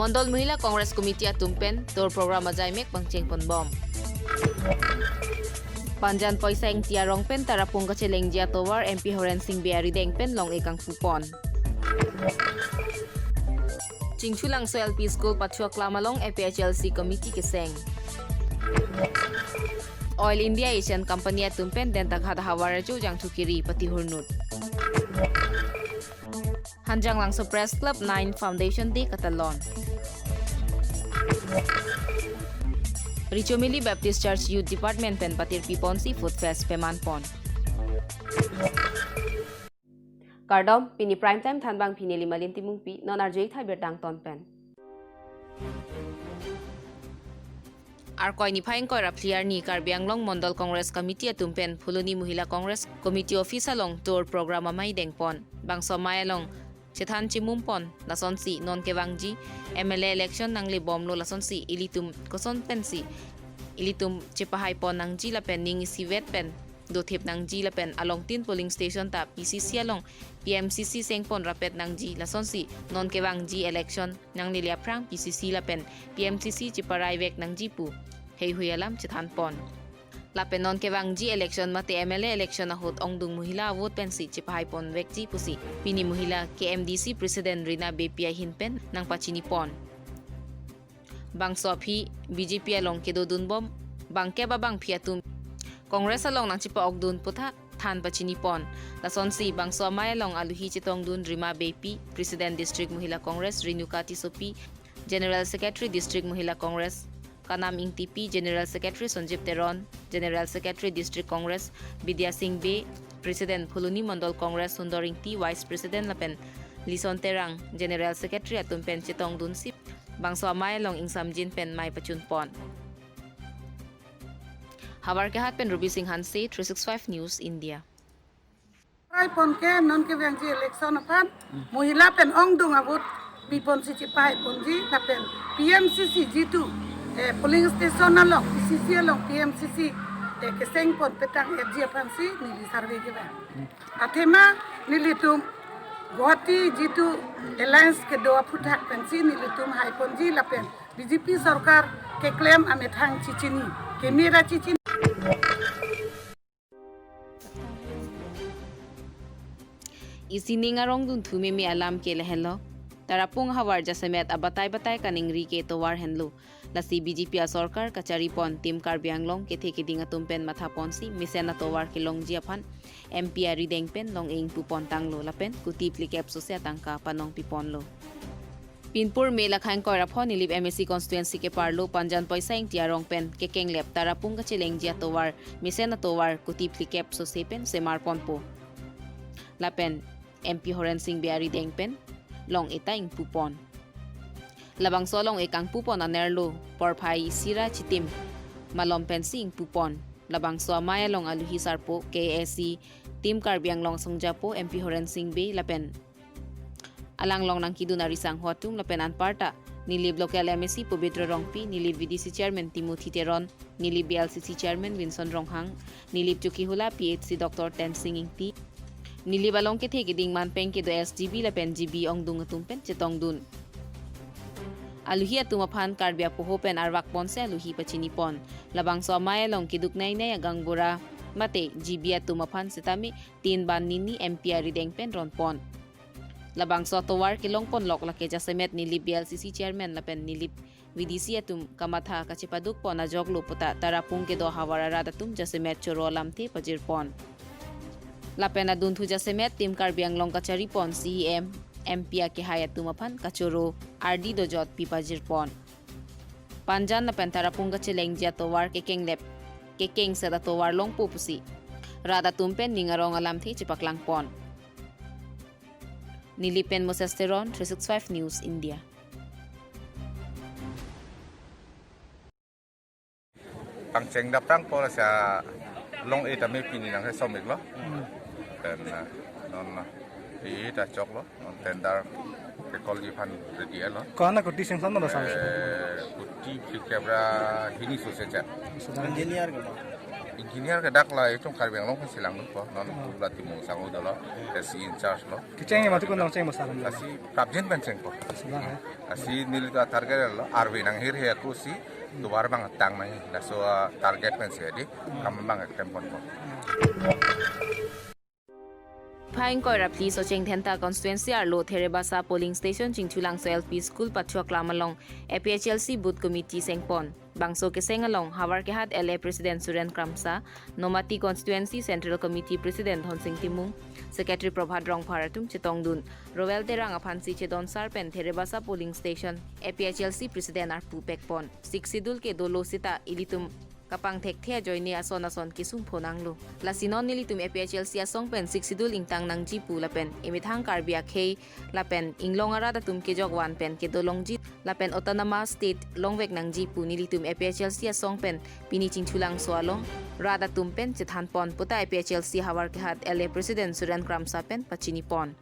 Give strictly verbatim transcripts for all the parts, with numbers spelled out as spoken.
Mondol Mahila Congress Committee atum pen tour program ajaimek pangcheng ponbom. Panjan Poisa Ingti arong pen Tarapung kachelengji atovar M P Horen Sing Bey arideng pen long-e kangpupon. Chingchulangso L P School pachuak lam along A P H L C committee keseng. Oil India Asian Company atum pen Dentaghat havar ajo jangthu kiri patihurnut. Hanjanglangso Press Club nine Foundation Day katalon. Richomili Baptist Church Youth Department pen patirpi ponsi Food Fest peman pon. Kardom, pini Prime Time thanbang pini Limalin Timungpi, non arju-ik thai birta angton pen. Arkoi niphai ingkoi ra phli arni Karbi Anglong Mondol Congress Committee atum pen Phuloni Mahila Congress Committee Office along tour program amei dengpon. Bangso amei along chethan chimum pon, lasonsi non kevangji M L A election nanglebomlo, lasonsi ilitum koson pensi ilitum chepahai pon nangji lapen ning isivet pen dothip nangji lapen alongtin polling station ta P C C along P M C C sengpon rapet nangji, lasonsi non kevangji election nangneli aphrang P C C lapen P M C C cheparai vek nangji pu heihui alam chethan pon. Lapen non kevangji election mate M L A election ahut ongdung Mahila a-vote pensi chepahai pon vekji pusi pini Mahila K M D C President Rina Beypi ahin pen nangpachini pon. Bangso aphi B J P along kedodunbom bangkep abangpi atum Congress along nangchepa-okdun pu ta than pachini pon. Lasonsi bangso amei along aluhi chetongdun Rima Beypi, President District Mahila Congress Renuka Tissopi, General Secretary District Mahila Congress Kanam Ingtipi, General Secretary Sonjib Teron, General Secretary District Congress Bidya Sing Bey, President Phuloni Mondol Congress Sundor Ingti, Vice President lapen Lison Terang, General Secretary atum pen chetongdunsi bangso amei along ingsamjin pen mei pachun pon. Howraghat pen Ruby Singh Hanse, three six five News India. Rai pon ke non kevangji election aphan Mahila pen ongdung a-vote piponsi chepahai ponji lapen P M C C jitu, eh, polling station along, P C C along P M C C, eh, keseng pon petang F G aphansi neli survey kevang. Athema nelitum Guwahati jitu alliance kedo aphuthak pensi nelitum hai ponji lapen B J P sorkar keklem amethang chechini, kemera chechini. Isi ning arong dunthu meme alam ke lahenlo. Tarapung havar jasemet abatai batai kaningri ke tovar henlo. Lasi B J P asorkar kachari pon Team Karbi Anglong kethe keding atum pen matha ponsi mesen atovar kelongji aphan M P arideng pen long-e ingpu pon tanglo lapen kuti phlikep sose atangka panong pi ponlo. Pinpur me lakhang koi ra pho Nilip M A C constituency keparlo Panjan Poisa Ingti arong pen kekenglep Tarapung kachelengji atovar, mesen atovar kuti phlikep sose pen semar ponpo. Lapen M P Horen Sing Bey arideng pen long-e ta ingpu pon. Labangso long-e kangpu pon anerlo porphai isi ra chitim malom pensi ingpu pon. Labangso amei along aluhi sarpo K A A C Team Karbi Anglong asongjapo M P Horen Sing Bey lapen alanglong nangkedun arisangho atum lapen anparta Nilip local M A C Pobitro Rongpi, Nilip V D C chairman Timothy Teron, Nilip B L C C chairman Vinson Ronghang, Nilip Chokihola P H C Doctor Tensing Ingti, Nilip along kethe keding manpeng kedo S G B lapen G B ongdung atum pen chetongdun. Aluhi atum aphan Karbi apoho pen arvak ponsi aluhi pachini pon. Labangso amei along keduk nei nei agangbura mate G B atum aphan setame tin ban nini M P arideng pen ron pon. Labangso atovar kelong ponlok lake jasemet Nilip B L C C chairman lapen Nilip V D C atum kamatha kachepaduk pon ajoklo puta Tarapung kedo havar arat atum jasemet choro alamthe pajir pon. Lapen adunthu jasemet Team Karbi Anglong kachari pon C E M, M P akehai atum aphan kachoro ardi dojot pi pajir pon. Panjan lapen Tarapung kachelengji atovar kekenglep, kekengset atovar longpo pusi rat atum pen ning arong alamthe chepaklang pon. Nilip pen Moses Teron, three six five News India. Pangcheng dap tangpo lasi long-e tame pini nangkesomiklo. Pen, eh, non, eh, e ta choklo, non tender kekolji aphan ready lo. Ko-an akuti sanction lo, sir? Eh, kuti phlikep ra hini sose cha. Engineer ke ma? Engineer ke dak la itum Karbi Anglong pensi langdunpo, non Oh. Kubla Timung Sangho dolo, lasi in charge lo. Kecheng ma tu kon nang cheng ma sar. Lasi prapjin pen chengpo. Sebelah, eh. Lasi neli ta target lo, arve nanghir he aku si, dubar bang tang nang, laso, ah, target pensi adi, kam bang klem ponpo. Phai ingkoi ra phli Socheng Dhenta constituency arlo Therebasa polling station Chingchulangso L P school pachoklam along A P H L C booth committee sengpon. Bangso keseng along Howraghat L A President Suren Kramsa, Nomati Constituency Central Committee President Dhonsing Timung, Secretary Prabhat Rongphar atum chetongdun. Rowel Terang aphansi chedonsar pen Therebasa polling station A P H L C President arpu pekpon. Sixth Schedule ke dolo seta ilitum kapangthekthe ajoine ason ason kesung phonanglo. Lasi non nelitum A P H L C asong pen Sixth Schedule ingtang nangji pu lapen emethang Karbi akhei lapen inglong arat atum kejok van pen kedolongji lapen Autonomous State longvek nangji pu nelitum A P H L C asong pen pini Chingchulangso along rat atum pen chethanpon puta A P H L C Howraghat L A President Suren Kramsa pen pachinipon.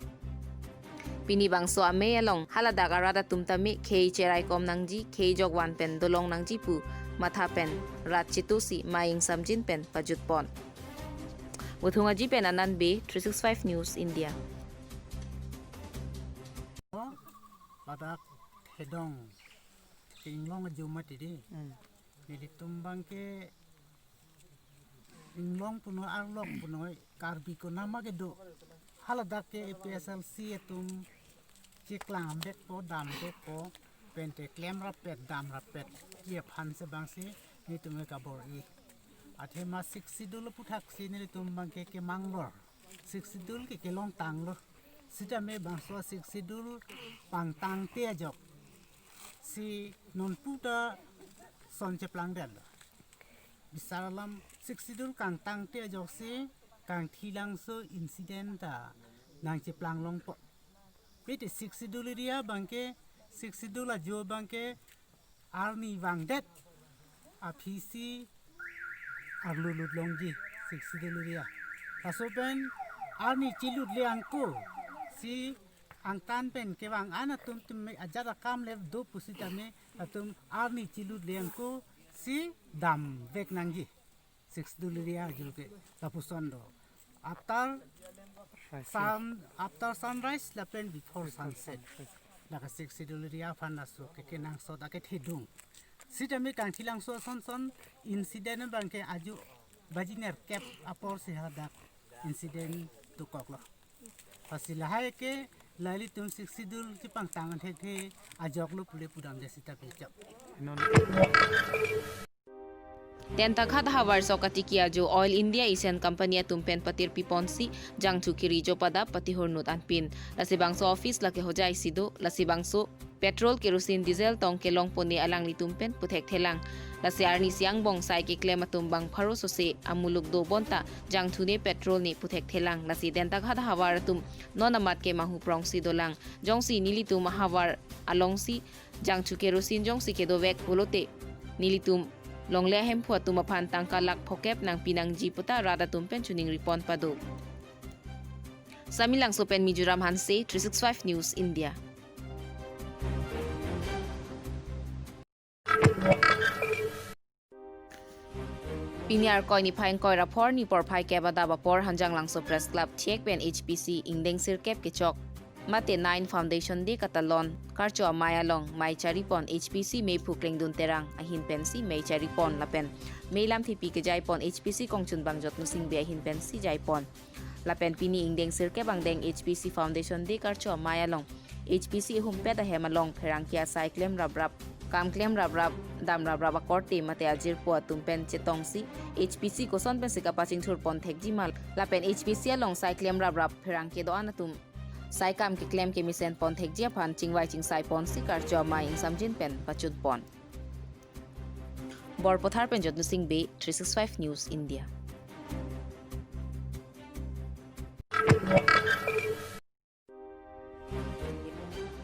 Pini bangso amei along haladak arat atum tame khei cheraikom nangji, khei jokvan pen dolong nangji pu matha pen rat chitusi mei ingsamjin pen pajutpon. Wuthung Aji pen Anand Bey, three six five News India. Ladak thedong inglong ajo mati di. Hmm. Nelitum bangke inglong punoi arlok punoi Karbi konama kedo. Haladak ke A P H L C atum cheklang vekpo, dam vekpo, pen te klem rapet, dam rapet. Ye aphan si bangsi nelitum ke kabor-i. Athema Sixth Schedule aputhaksi nelitum bangke kemanglor. Sixth Schedule ke kelongtanglo. Sitame bangso Sixth Schedule pangtangte ajok si nonputa son cheplangdetlo. Bisar alam Sixth Schedule kangtangte ajoksi Kangthilangso incident ta nangcheplang longpo. Pete Sixth Schedule area bangke, Sixth Schedule ajo bangke arni vangdet aphisi arlu lut longji Sixth Schedule area. Laso pen arni chilut le angko si angtan pen kevang an atum tum ajat akam le do pusitame atum arni chilut le angko si dam vek nangji. Sixth Schedule area ajo ke lapuson do. After sun, after sunrise lapen before sunset. Lake Sixth Schedule area aphan laso ke kenangsot ake thedung. Sitame Kangthilangso ason son incident bangke ajo baji nerkep apor si hadak incident tukoklo. Pasi lahai ke la ilitum Sixth Schedule chepangtang thekthe ajoklo pule pudam jasi ta pechok. Non. Dentaghat havar sok katiki ajo Oil India Asian Company atum pen patirpi ponsi jangchu kiri jo padap patihor nut anpin. Lasi bangso office lake Hojai si do, lasi bangso petrol, kerosene, diesel tong kelong pone alanglitum pen puthekthelang. Lasi arnisi angbong sai keklem atum bang pharo sose amuluk do bonta jangchu ne petrol ne puthekthelang. Lasi Dentaghat havar atum non amat ke manghu prongsi dolang. Jongsi nelitum havar alongsi jangchu kerosene jongsi kedovek pulote nelitum longle ahemphu atum aphan tangka lakh phokep nangpi nangji puta rat atum pen choningri pon pado. Samelangso pen Mizoram Hanse, three six five News India. Pini Arkoi niphai ingkoi ra pho arni porphai kep adap apor Hanjanglangso Press Club thek pen H P C ingdeng sirkep kechok mate nine Foundation Day katalon Karcho Amei along mei charipon H P C meiphu Klengdun Terang ahin pensi mei charipon lapen mei lam thepi kejaipon H P C kongchunbang Jotno Singbe ahin pensi jaipon. Lapen pini ingdeng sirkep angdeng H P C Foundation Day Karcho Amei along H P C ihumpet ahem along pherangke asai klem raprap, kam klem raprap, dam raprap akorte mate ajirpo atum pen chetongsi H P C koson pensi kapachingthur pon thekji ma lapen H P C along sai klem raprap pherangke do-an atum sai kam keklem kemesen pon thekji aphan chingvai chingsai ponsi Karcho Amei ingsamjin pen pachun pon. Borpathar pen Jotno Singbe, three six five News India.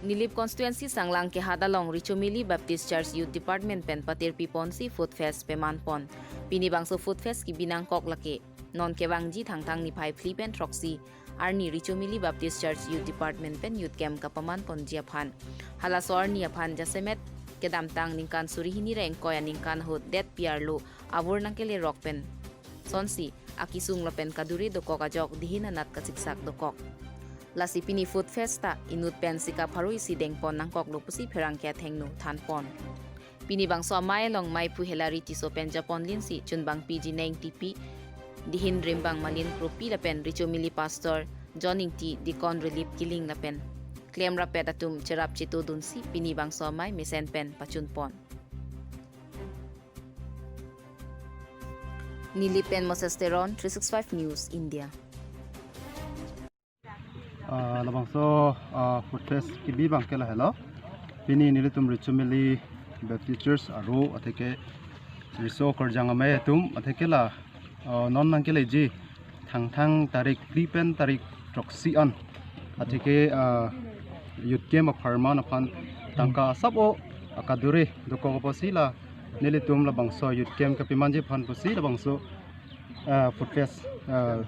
Nilip constituency Sanglang Kehat along Richomili Baptist Church Youth Department pen patirpi ponsi Food Fest peman pon. Pini bangso Food Fest kebi nangkok lake non kevangji Thangthang niphai phli pen throksi arni Richomili Baptist Church Youth Department pen Youth Camp kapaman ponji aphan. Halaso arni aphan jasemet kedamtang ningkan suri hini ra ingkoi aningkan ahut detpi arlo avur nangkele rok pen asonsi akesung lapen kaduri dokok ajok dihin anat kasiksak dokok. Lasi pini Food Fest ta inut pen sika pharo isi dengpon nangkoklo pusi pherangke athengno thanpon. Pini bangso amei along meiphu Hilary Tisso pen japonlinsi chunbangpi Jineng Tipi, dihin rimbang Malin Kropi lapen Richo Mili Pastor John Ingti, Deacon Relief Killing lapen klemrappet atum cherap chetodunsi pini bangso amei mesen pen pachunpon. Nilip pen Moses Teron, three six five News India. Ah, labangso, ah, Food Fest kebi abang ke lahelo. Pini nelitum Richo Mili Baptist Church aro atheke riso karjang amei atum atheke la, ah, non nangkeleji Thangthang tarik phli pen tarik throksi an atheke, ah, youth camp apharman aphan tangka asap o akaduri dokok apotsi la nelitum labangso youth camp kapimanji aphan pusi labangso, ah, Food Fest, ah,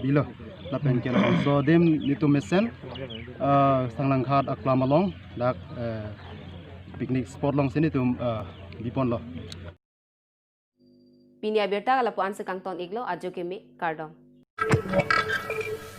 bilo. Lapen ke labangso adim nelitum mesen, ah, Sanglanghat aklam along dak, eh, picnic spot alongsi nelitum, ah, biponlo. Pini abirta lapu-an si kangton iklo, ajo keme, kardom.